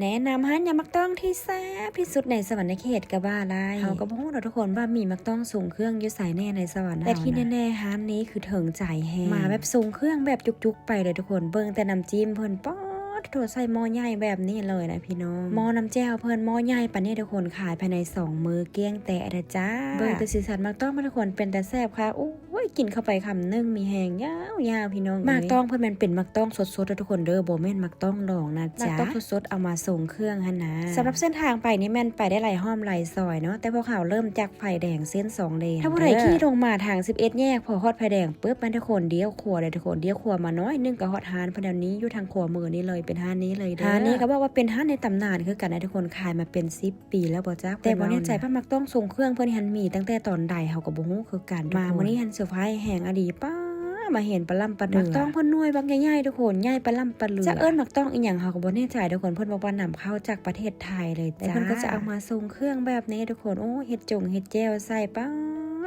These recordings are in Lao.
ແນະນຳຮ້ານຍຳໝາກຕ້ອງທີ່ແຊບທີ່ສຸດໃນສະຫວັນນະເຂດກໍວ່າໄດ້. ເຮົາກໍບໍ່ຮູ້ດອກທຸກຄົນວ່າມີໝາກຕ້ອງຊົງເຄື່ອງຢູ່ໃສແດ່ໃນສະຫວັນເຮົານະ ແຕ່ທີ່ແນ່ໆຮ້ານນີ້ຄືເຖິງໃຈແຮງ ມາແບບຊົງເຄື່ອງແບບຈຸກໆໄປເລີຍທຸກຄົນ. ເບິ່ງແຕ່ນ້ຳຈິ້ມເພິ່ນ ປາດໂທ້ ໃສ່ໝໍ້ໃຫຍ່ແບບນີ້ເລີຍນະພີ່ນ້ອງ. ໝໍ້ນ້ຳແຈ່ວເພິ່ນ ໝໍ້ໃຫຍ່ປານນີ້ທຸກຄົນ ຂາຍພາຍໃນສອງມື້ກ້ຽງແຕະເດີຈ້າ. ເບິ່ງແຕ່ສີສັນໝາກຕ້ອງເພິ່ນທຸກຄົນ ເປັນຕາແຊບຄັກ. ໂອ້ຍ ໂອ້ຍ ກິນເຂົ້າໄປຄຳໜຶ່ງມີແຮງຍາວໆ ພີ່ນ້ອງເອີຍ. ໝາກຕ້ອງເພິ່ນແມ່ນເປັນໝາກຕ້ອງສົດໆເດີທຸກຄົນເດີ ບໍ່ແມ່ນໝາກຕ້ອງດອງນະຈ໊ະ. ໝາກຕ້ອງສົດໆ ເອົາມາຊົງເຄື່ອງຫັ້ນນະ. ສຳລັບເສັ້ນທາງໄປນີ້ແມ່ນໄປໄດ້ຫຼາຍຮ່ອມຫຼາຍຊອຍເນາະ ແຕ່ພວກເຮົາເລີ່ມຈາກໄຟແດງເສັ້ນສອງເລນ. ຖ້າຜູ້ໃດຂີ່ລົງມາທາງສິບເອັດແຍກ ພໍຮອດໄຟແດງປຶບ ແມ່ນທຸກຄົນລ້ຽວຂວາເດີທຸກຄົນ ລ້ຽວຂວາມາໜ້ອຍໜຶ່ງກໍຮອດຮ້ານເພິ່ນແນວນີ້ ຢູ່ທາງຂວາມືນີ້ເລີຍ ເປັນຮ້ານນີ້ເລີຍເດີ. ຮ້ານນີ້ກໍບອກວ່າເປັນຮ້ານໃນຕຳນານຄືກັນນະທຸກຄົນ ຂາຍມາເປັນສິບ ປີແລ້ວບໍ່ຈັກ ແຕ່ບໍ່ແນ່ໃຈວ່າໝາກຕ້ອງຊົງເຄື່ອງເພິ່ນຫັ້ນມີຕັ້ງແຕ່ຕອນໃດ ເຮົາກໍບໍ່ຮູ້ຄືກັນ. ມາມື້ນີ້ຫັ້ນເຊີໄພແຮງອີ່ຫຼີ ປ້າ ມາເຫັນປະລ່ຳປະເຫຼືອ ໝາກຕ້ອງເພິ່ນໜ່ວຍບັກໃຫຍ່ໆທຸກຄົນ ໃຫຍ່ປະລ່ຳປະເຫຼືອ. ຈະເອີ້ນໝາກຕ້ອງອີ່ຫຍັງ ເຮົາກໍບໍ່ແນ່ໃຈທຸກຄົນ. ເພິ່ນບອກວ່ານຳເຂົ້າຈາກປະເທດໄທເລີຍ ແຕ່ເພິ່ນກໍຈະເອົາມາຊົງເຄື່ອງແບບນີ້ທຸກຄົນ. ໂອ້ ເຮັດຈົງເຮັດແຈ່ວໃສ່ ປ້າ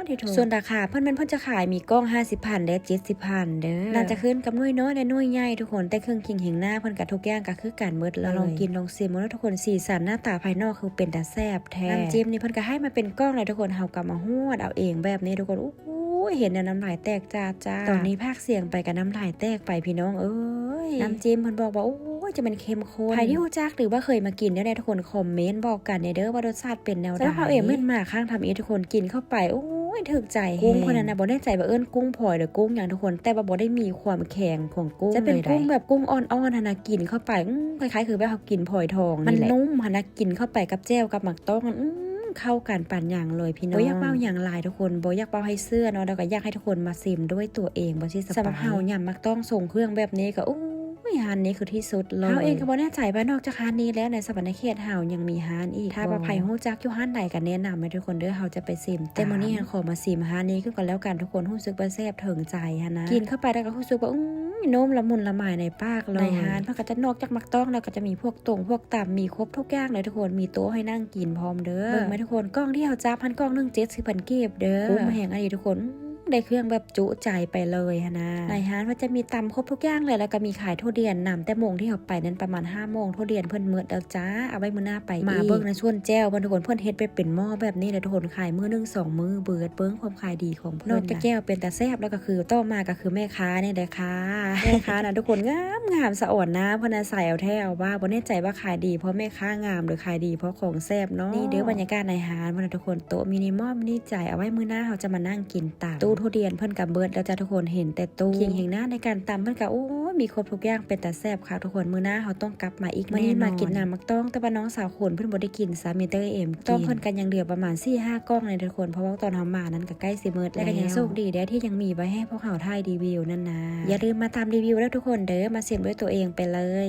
ໂທ້. ສ່ວນລາຄາເພິ່ນແມ່ນເພິ່ນຈະຂາຍມີກ້ອງຫ້າສິບພັນ ແລະ ເຈັດສິບພັນເດີ. ໜ້າຈະຂຶ້ນກັບໜ່ວຍນ້ອຍ ແລະ ໜ່ວຍໃຫຍ່ທຸກຄົນ ແຕ່ເຄື່ອງຄິງແຮງໜ້າເພິ່ນກໍທຸກຢ່າງກໍຄືກັນໝົດເລີຍ. ລອງກິນລອງຊິມເບິ່ງເນາະທຸກຄົນ ສີສັນໜ້າຕາພາຍນອກຄືເປັນຕາແຊບແທ້. ນ້ຳຈິ້ມນີ້ເພິ່ນກໍໃຫ້ມາເປັນກ້ອງແລ້ວທຸກຄົນ ເຮົາກໍມາຫວດເອົາເອງແບບນີ້ທຸກຄົນ. ໂອ້ຍ ເຫັນແລ້ວນ້ຳລາຍແຕກຈາດໆ. ຕອນນີ້ພາກສຽງໄປກໍນ້ຳລາຍແຕກໄປພີ່ນ້ອງເອີຍ. ນ້ຳຈິ້ມເພິ່ນບອກວ່າ ໂອ້ຍ ຈະແມ່ນເຂັ້ມ ຄົນ ໃຜທີ່ຮູ້ຈັກ ຫຼືວ່າເຄີຍມາກິນແນວໃດທຸກຄົນ ຄອມເມັນບອກກັນແດ່ເດີວ່າລົດຊາດເປັນແນວໃດ. ສຳລັບເຮົາເອງແມ່ນມາຄັ້ງທຳອິດທຸກຄົນ ກິນເຂົ້າໄປ ໂອ້ຍ ຖືກໃຈແຮງ. ກຸ້ງເພິ່ນຫັ້ນນະ ບໍ່ແນ່ໃຈວ່າເອີ້ນກຸ້ງພອຍ ຫຼື ກຸ້ງຫຍັງທຸກຄົນ ແຕ່ວ່າບໍ່ໄດ້ມີຄວາມແຂງຂອງກຸ້ງ ຈະເປັນກຸ້ງແບບກຸ້ງອ່ອນໆຫັ້ນນະ ກິນເຂົ້າໄປ ອືມ ຄ້າຍໆຄືແບບເຮົາກິນພອຍທອງ ມັນນຸ້ມຫັ້ນນະ ກິນເຂົ້າໄປກັບແຈ່ວກັບໝາກຕ້ອງ ອືມ ເຂົ້າກັນປານຫຍັງເລີຍພີ່ນ້ອງ. ບໍ່ຢາກເວົ້າຫຍັງຫຼາຍທຸກຄົນ ບໍ່ຢາກເວົ້າໃຫ້ເຊື່ອເນາະ ແລ້ວກໍຢາກໃຫ້ທຸກຄົນມາຊິມດ້ວຍຕົວເອງ ບໍ່ຊິສະປາຍ. ສຳລັບເຮົາ ຍຳໝາກຕ້ອງຊົງເຄື່ອງແບບນີ້ກໍ ໂອ້ຍ ຮ້ານນີ້ຄືທີ່ສຸດເລີຍ. ເຮົາເອງກໍບໍ່ແນ່ໃຈວ່ານອກຈາກຮ້ານນີ້ແລ້ວ ໃນສະຫວັນນະເຂດເຮົາຍັງມີຮ້ານອີກ. ຖ້າວ່າໃຜຮູ້ຈັກຢູ່ຮ້ານໃດກໍແນະນຳໃຫ້ທຸກຄົນເດີ ເຮົາຈະໄປຊິມຕາມ. ແຕ່ມື້ນີ້ຫັ້ນຂໍມາຊິມຮ້ານນີ້ຄືກັນແລ້ວກັນທຸກຄົນ ຮູ້ສຶກວ່າແຊບເຖິງໃຈຫັ້ນນະ. ກິນເຂົ້າໄປແລ້ວກໍຮູ້ສຶກວ່າ ອືມ ນຸ້ມລະມຸນລະໄມໃນປາກເລີຍ. ໃນຮ້ານເພິ່ນກໍຈະນອກຈາກໝາກຕ້ອງແລ້ວ ກໍຈະມີພວກຕົງພວກຕຳ ມີຄົບທຸກຢ່າງເລີຍທຸກຄົນ ມີໂຕະໃຫ້ນັ່ງກິນພ້ອມເດີ. ເບິ່ງໄໝທຸກຄົນ ກ້ອງທີ່ເຮົາຈັບຫັ້ນ ກ້ອງໜຶ່ງເຈັດສິບພັນກີບເດີ. ຄຸ້ມແຮງອີ່ຫຼີທຸກຄົນ ອືມ ໄດ້ເຄື່ອງແບບຈຸໃຈໄປເລີຍຫັ້ນນະ. ໃນຮ້ານວ່າຈະມີຕຳຄົບທຸກຢ່າງເລີຍ ແລ້ວກໍມີຂາຍຖົ່ວດຽນນຳ. ແຕ່ໂມງທີ່ເຮົາໄປນັ້ນປະມານຫ້າໂມງ ຖົ່ວດຽນເພິ່ນໝົດແລ້ວຈ້າ ເອົາໄວ້ມື້ໜ້າໄປອີກ. ມາເບິ່ງໃນສ່ວນແຈ່ວເພິ່ນທຸກຄົນ ເພິ່ນເຮັດແບບເປັນໝໍ້ແບບນີ້ແຫຼະທຸກຄົນ ຂາຍມື້ໜຶ່ງສອງມື້ເບີດ. ເບິ່ງຄວາມຂາຍດີຂອງເພິ່ນ ນອກຈາກແຈ່ວເປັນຕາແຊບແລ້ວ ກໍຄືຕໍ່ມາກໍຄືແມ່ຄ້ານີ້ແຫຼະຄ່ະ. ແມ່ຄ້ານະທຸກຄົນ ງາມໆ ສະອອນໜ້າເພິ່ນນະ ໃສເອົາແທ້ເອົາວ່າ. ບໍ່ແນ່ໃຈວ່າຂາຍດີເພາະແມ່ຄ້າງາມ ຫຼືຂາຍດີເພາະຂອງແຊບເນາະ. ນີ້ເດີບັນຍາກາດໃນຮ້ານເພິ່ນນະທຸກຄົນ ໂຕະມີນິມອມ ມີໃຈ ເອົາໄວ້ມື້ໜ້າເຮົາຈະມານັ່ງກິນຕາມ. ຕູ້ຖົ່ວດຽນເພິ່ນກໍເບີດແລ້ວຈ້າທຸກຄົນ ເຫັນແຕ່ຕູ້. ຄິງແຮງໜ້າໃນການຕຳເພິ່ນກໍ ໂອ້ຍ ມີຄົບທຸກຢ່າງ ເປັນຕາແຊບຄັກທຸກຄົນ. ມື້ໜ້າເຮົາຕ້ອງກັບມາອີກແນ່ນອນ. ມື້ນີ້ມາກິນນ້ຳໝາກຕ້ອງ ແຕ່ວ່ານ້ອງສາວຂຸນເພິ່ນບໍ່ໄດ້ກິນຊ້ຳ ມີແຕ່ເອມກິນ. ຕ້ອງເພິ່ນກໍຍັງເຫຼືອປະມານສີ່ຫ້າກ້ອງນີ້ທຸກຄົນ ເພາະວ່າຕອນເຮົາມານັ້ນກໍໃກ້ຊິໝົດແລ້ວ. ແຕ່ກໍຍັງໂຊກດີເດ້ທີ່ຍັງມີໄວ້ໃຫ້ພວກເຮົາຖ່າຍຣີວິວນັ້ນນະ. ຢ່າລືມມາຕາມຣີວິວເດີທຸກຄົນເດີ ມາຊິມດ້ວຍຕົວເອງໄປເລີຍ.